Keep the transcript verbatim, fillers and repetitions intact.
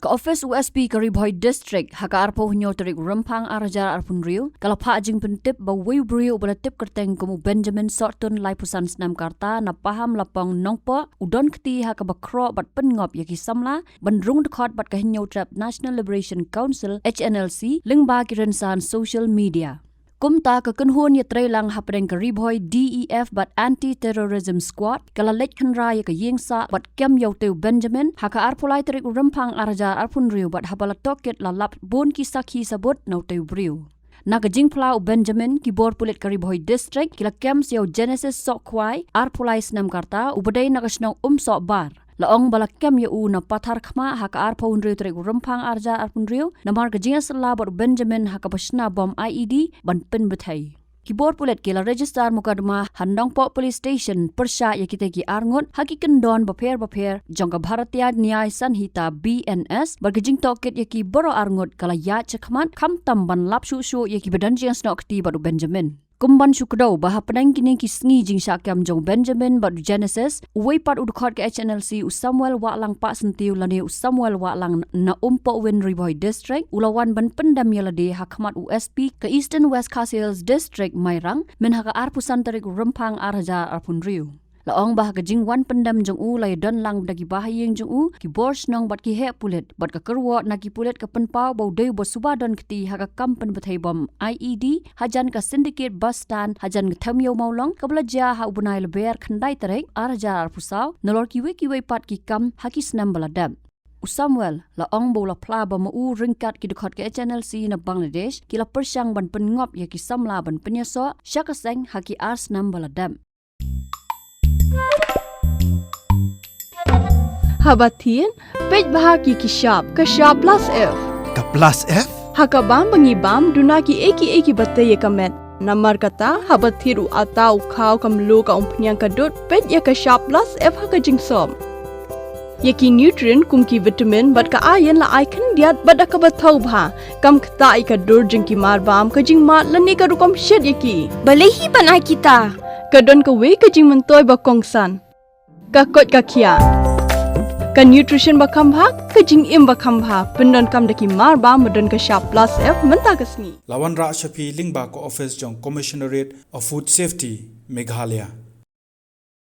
Office U S P ka Ri Bhoi District ha ka arphew hynñiew tarik Rymphang ar hajar arphew hynriew ka la phah jingpyntip ba uwei u briew uba la tip kyrteng kum u Benjamin Sortun laiphew san snem ka rta na Pahamlapong Nongpoh u don kti ha kaba khroh bad pynngop ïa ki samla ban rung dkhot bad ka Hynñiewtrep National Liberation Council H N L C lyngba ki rynsan social media. Kumta ka kynhun ïatreilang hapdeng ka Ri Bhoi D E F bad Anti Terrorism Squad ka la leit khynra ïa ka ïing sah bad kem ïa utei u Benjamin ha ka arphew lai tarik u Rymphang ar hajar arphew hynriew bad haba la tohkit la lap bun ki sakhi sabut na utei u briew. Na ka jingphla u Benjamin, ki bor pulit ka Ri Bhoi District ki la kem sa ïa u Genesis Sohkhwai, arphew lai snem ka rta, uba dei na ka shnong Umsohbar. La ong ba la kem ïa u na Patharkhmah ha ka arphew hynriew tarik u Rymphang ar hajar arphew hynriew namar ka jingïasylla bad u Benjamin ha kaba shna bom I E D ban pynbthei. Ki bor pulit ki la register mukadma ha Nongpoh Police Station pyrshah ïa kitei ki arngut ha ki kyndon bapher bapher jong ka Bharatiya Nyay Sanhita B N S bad ka jingtohkit ïa ki baroh arngut ka la ïaid shakhmat khamtam ban lap shuh shuh ïa kiba don jingïasnoh kti bad u Benjamin. Kum ban shu kdew ba hapdeng kine ki sngi jingshah kem jong u Benjamin bad u Genesis, uwei pat u dkhot ka H N L C u Samuel Wahlang Pahsyntiew lane u Samuel Wahlang na Umpohwin Ri Bhoi District u la wan ban pyndem ïa lade ha khmat u S P ka Eastern West Khasi Hills District Mairang, myn ha ka arphew san tarik u Rymphang ar hajar arphew hynriew. La ong ba ha ka jingwan pyndem jong u la ïadon lang da ki bahaïing jong u, ki bor shnong bad ki heh pulit bad ka kyrwoh na ki pulit ka pynpaw ba u dei uba suba don kti ha ka kam pynbthei bom I E D hajan ka Syndicate Bus Stand hajan ka Them Ïew Mawlong kaba la jia ha u bnai Lber khyndai tarik ar hajar arphew saw nalor kiwei kiwei pat ki kam ha ki snem ba la dep. U Samuel la ong ba u la phla ba ma u ryngkat ki dkhot ka H N L C na Bangladesh ki la pyrshang ban pynngop ïa ki samla ban pynïasoh sha ka seng ha ki ar snem ba la dep. Haba thied, peit bha ki ki shap, ka shap plus F. Ka plus F? Ha ka bam ba ngi bam, duna ki ei ki ei kiba tei ïa ka met. Namar kata, haba thied u ata, u khaw, ka mluh, ka umphniang, ka dud, peit ïa ka shap plus F ha ka jingsop. Ïa ki nutrient kum ki vitamin bad ka iron la ai khyndiat bad da kaba thaw bha. Kam ktah ïa ka dur jong ki mar bam, ka jingmad lane ka rukom shet ïa ki. Balei hi ban ai kita? Ka don kawei ka jingmyntoi ba kongsan. Ka koit ka khiah. Ka nutrition ba kham bha, ka jingim ba kham bha. Pyndonkam da ki mar bam ba don ka shap plus F mynta ka sngi. La wanrah sha phi lyngba ka office jong Commissionerate of Food Safety, Meghalaya.